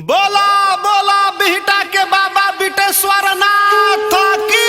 बोला बोला बिहटा के बाबा बिटेश्वर नाथ की।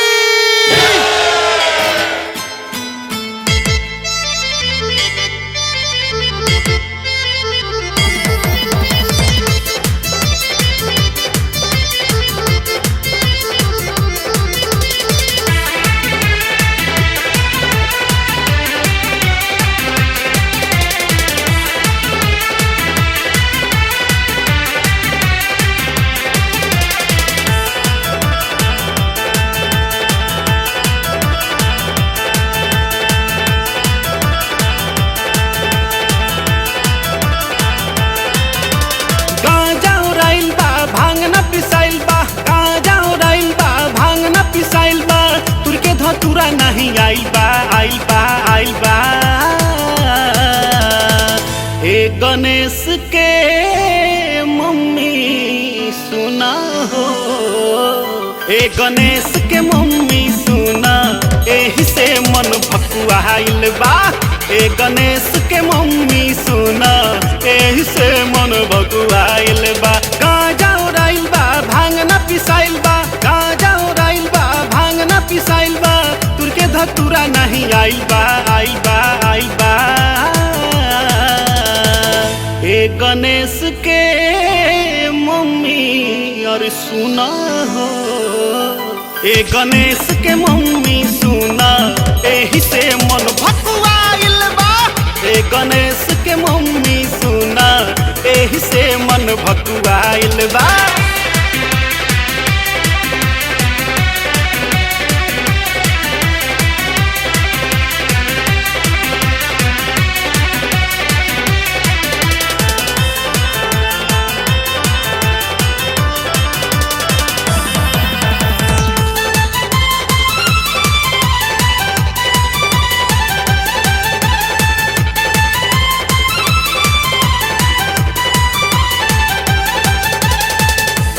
गांजा उड़ाइल बा भांग न पिसाइल बा, गांजा उड़ाइल बा भांग न पिसाइल बा, तुरके धतूरा नहीं आइल बा आइल बा आइल बा। ए गणेश के मम्मी सुना हो, ए गणेश के मम्मी सुना, एही से मन भकुआइल बा। ए गणेश के मम्मी सुना, एही से मन भकुआइल बा। गांजा उड़ाइल बा भांग न पिसाइल बा, गांजा उड़ाइल बा भांग न पिसाइल बा, तुरके धतूरा नहीं आइल बा आइल बा आइल बा। ए गणेश के मम्मी और सुना हो, ए गणेश के मम्मी सुना, एही से मन भकुआइल बा। ए गणेश के मम्मी सुना, एही से मन भकुआइल बा।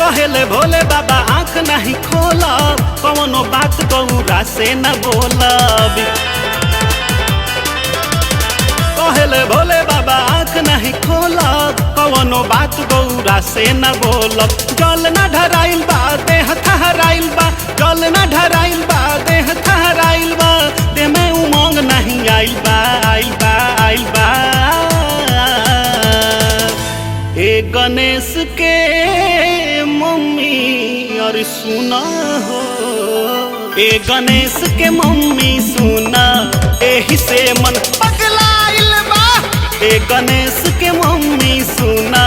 कहेले भोले बाबा आंख नहीं खोलब, कवनो बात गौरा से न बोलब। कहेले भोले बाबा आंख नहीं खोलब, कवनो बात गौरा से न बोलब। जल न ढराइल बा देह थहराइल बा, जल न ढराइल बा देह थहराइल बा, देह में उमंग नहीं आइल बा आइल बा आइल बा। ए गणेश के मम्मी और सुना हो, ए गणेश के मम्मी सुना, एही से मन पगलाइल बा। ए गणेश के मम्मी सुना,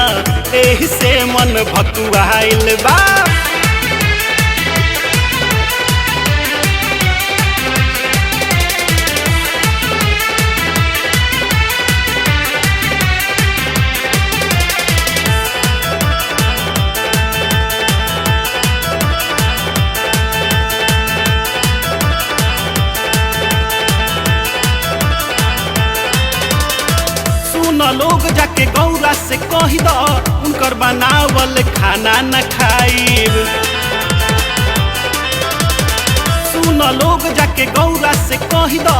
एही से मन भकुआइल बा। सुन लोग जाके गौरा से कही द, उनकर बनावल खाना न खाइब। सुन लोग जाके गौरा से कही द,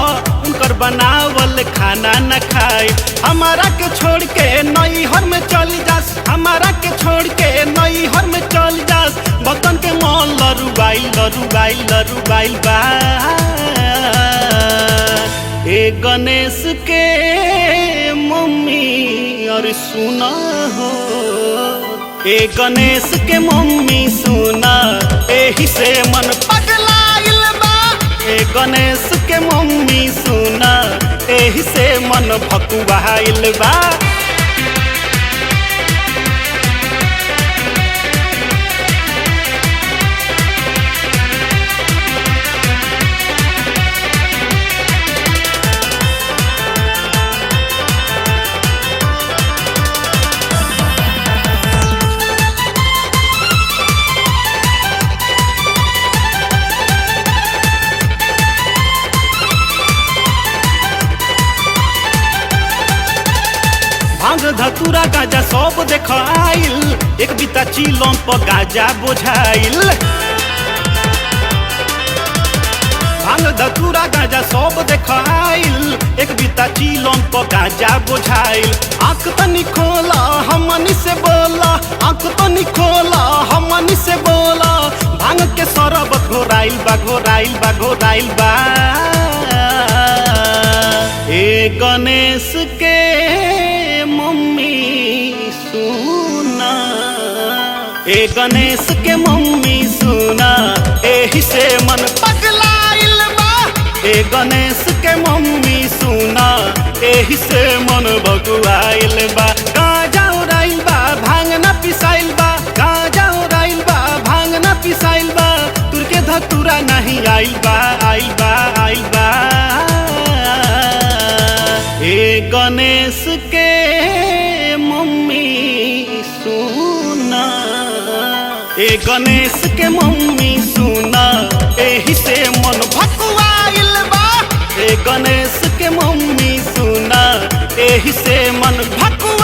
उनकर बनावल खाना न खाइब। हमारा के छोड़ के नैहर में चल जास, हमारा के छोड़ के नैहर में चल जास, बतन के मन लरुआइल लरुआइल लरुआइल बा। ए गणेश के मम्मी और सुना हो, ए गणेश के मम्मी सुना, एही से मन पगलाइल बा। ए गणेश के मम्मी सुना, एही से मन भकुआइल बा। भांग धतूरा गाजा सब देख आइल, एक बिता चिलम पर गाजा बोझाइल। भांग धतूरा गाजा सब देख आइल, एक बिता चिलम पर गाजा बोझाइल। आंख तनी खोला हमनी से बोला, आंख तनी खोला। घोराइल बा, घोराइल बा, घोराइल बा। ए गणेश के मम्मी सुना, ए गणेश के मम्मी सुना, एही से मन पगलाइल बा। ए गणेश के मम्मी सुना, एही से मन बगुआइल बा। गांजा उड़ाइल बा, भांग ना पिसाइल बा, गांजा उड़ाइल बा, भांग ना पिसाइल बा, तुरके धतूरा नहीं आइल बा, आइल बा, आइल बा। ए गणेश के मम्मी सुना, ए गणेश के मम्मी सुना, एही से मन भकुआइल बा। ए गणेश के मम्मी सुना, एही से मन भकुआइल